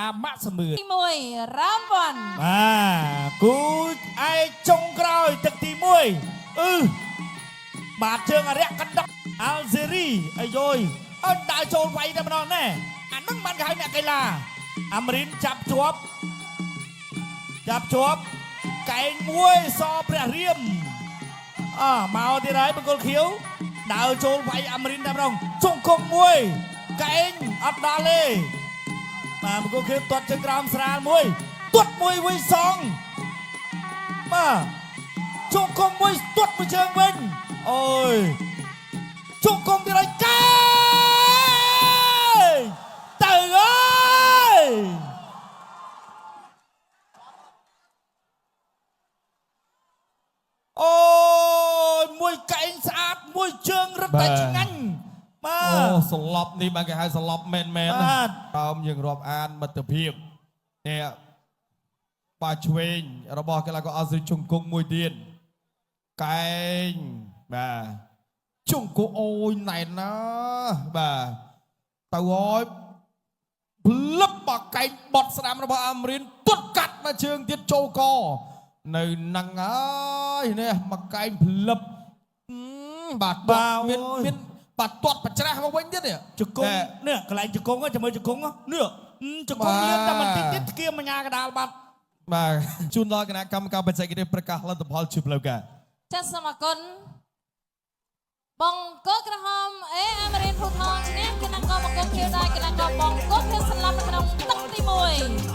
អាម៉ាក់សមឿន ទី1 round 1 បាទគូឯកចុងក្រោយទឹកទី1អឺបាទជើងអរិយកណ្ដុកអាល់ហ្សេរីអាយយអត់ដើរចូលវាយតែម្ដងណែអានឹងបានគេហៅអ្នកកីឡាអាមរិនចាប់ជាប់ចាប់ជាប់កែងមួយសព្រះរៀមអើមកទៀតហើយបង្គោលខៀវដើរចូលវាយអាមរិនតែម្ដងជង្គង់មួយកែងអត់ដល់ទេ បាទបង្គោលខៀវទាត់ជើងក្រោមស្រាលមួយទាត់មួយវិញសងបាទជង្គង់មួយទាត់មួយជើងវិញអូយជង្គង់ទៀតហើយកែងទៅអើយអូយមួយកែងស្អាតមួយជើងរឹតតែឆ្ងាញ់បា អូ ទ សន្លប់នេះបានគេហៅសន្លប់មែនមែន បាទ តោមយើងរាប់អានមិត្តភាពនេះបាឆ្វេងរបស់កីឡាករអាស៊ីជង្គង់មួយទៀតកែងបាទជង្គង់អូយណែនណាស់បាទទៅហើយផ្លឹបបាកែងបត់ស្ដាំរបស់អាមរិនទាត់កាត់មកជើងទៀតចូលកនៅនឹងហើយនេះមកកែងផ្លឹបអឺបាទទាត់មានមានបាទទាត់បច្រាស់មកវិញទៀតនេះ ជង្គង់នេះកន្លែងជង្គង់ហ្នឹងចាំមើលជង្គង់ហ្នឹងនេះជង្គង់លឿនតែបន្តិចទៀតធ្គាមញ្ញាកដាលបាត់ បាទជូនដល់គណៈកម្មការបច្ចេកទេសប្រកាសលទ្ធផលជាផ្លូវការ ចាសសូមអរគុណបង្គោលក្រហមអេអាមរិនភូថងឈ្នះគណៈករបង្គោលខៀវដោយកីឡាករបង្គោលខៀវស្លាប់នៅក្នុងទឹកទី1